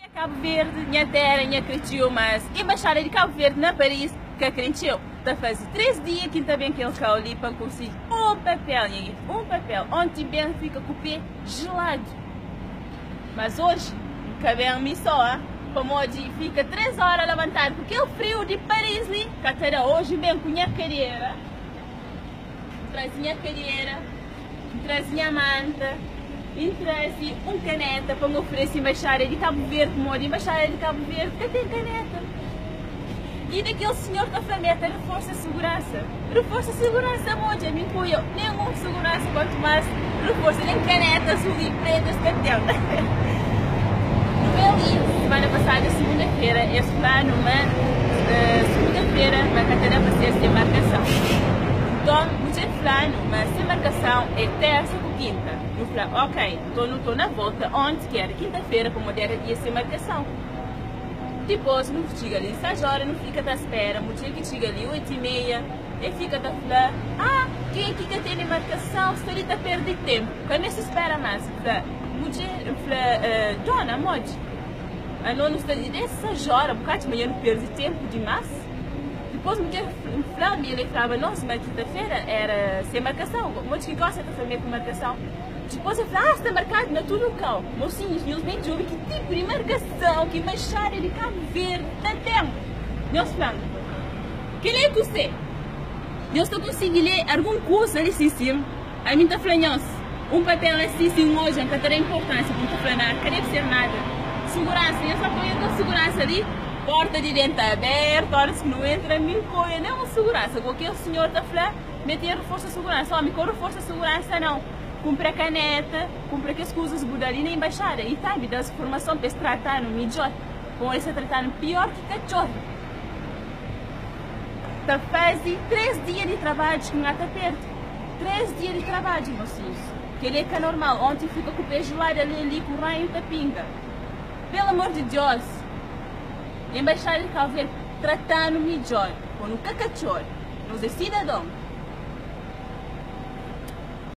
Nha Cabo Verde, nha terra, nha cretcheu, mas Embaixada de Cabo Verde na Paris ka cretcheu. Ta faze 3 dia ki N ta ben kel kau li pa N konsigi un papel, nha gente, un papel. Onti ben fika ku pé geladu. Mas oji N ka ben mi só, ah, pamodi fika 3 hora labantadu ku kel friu di Paris li ka ta da. Oji N ben ku nha kadera, N traze nha kadera. N traze nha manta i N traze un kaneta pa N oferese Embaixada di Kabu Verdi, pamodi Embaixada di Kabu Verdi ka ten kaneta. I da kel sinhor ta fla-m, el ta reforsa suguransa. Reforsa suguransa modi? Ami N ka oia nenhun suguransa, kuantu más reforsa, nen kaneta azul i preta es ka ten. Nu ben li simana pasada, sugunda-fera, es fla-nu ma sugunda-fera ma ka ta da pa ser sen markason. Nton, bu dja fla-nu ma sen markason é térsa ku kinta. Nu fla, Ok, nton nu torna volta onti, ki éra kinta-fera, pamodi éra dia sen markason. Dipôs, nu txiga li sais óra, nu fika ta spera. Mudjer ki txiga li oitu i meia, el fika ta fla, Ah, ken ki ka tene markason sta li ta perde ténpu, ka meste spera más. N fla, Mudjer, N fla, Dóna, modi? Anos nu sta li dés sais óra, bu ka atxa ma dja nu perde ténpu dimás? Dipôs mudjer fla-m, el flaba nos ma kinta-fera éra sen markason. Modi ki gosi el ta fla ma é ku markason? Dipôs el fla, Ah, sta markadu na tudu kau. Mosinhus, nhos ben djobe ki tipu di markason ki Embaixada di Kabu Verdi ta ten. Nhos fla-m, Kel-li é kuzê? Nhos ta konsigi lé algun kuza li? Sin, sin. Ami N ta fla nhos, un papel asi, si N odja, N ka ta da inportánsia, pur N ta fla, Na, ka debe ser nada. Suguransa, nhos ta poi algun suguransa li? Porta di dentu abertu, oras ki nu entra, mi N ka oia nen un suguransa. Go kel sinhor ta fla ma el ten reforsa suguransa. Omi, ka reforsa suguransa nau. Kunpra kaneta, kunpra kes kuzas bu da li na embaixada i tambi da-s formason pa es trata-nu midjor, pamodi es ta trata-nu pior ki katxor. Ta faze 3 dia di trabadju ki N ata perde. 3 dia di trabadju, mosinhus. Kel-li é ka normal. Onti N fika ku pé jeladu ale li ku raiu ta pinga. Pelo amor di Dios, Embaixada di Cabo Verde, tratanu midjor, ponu ka katxor, nos é sidadon.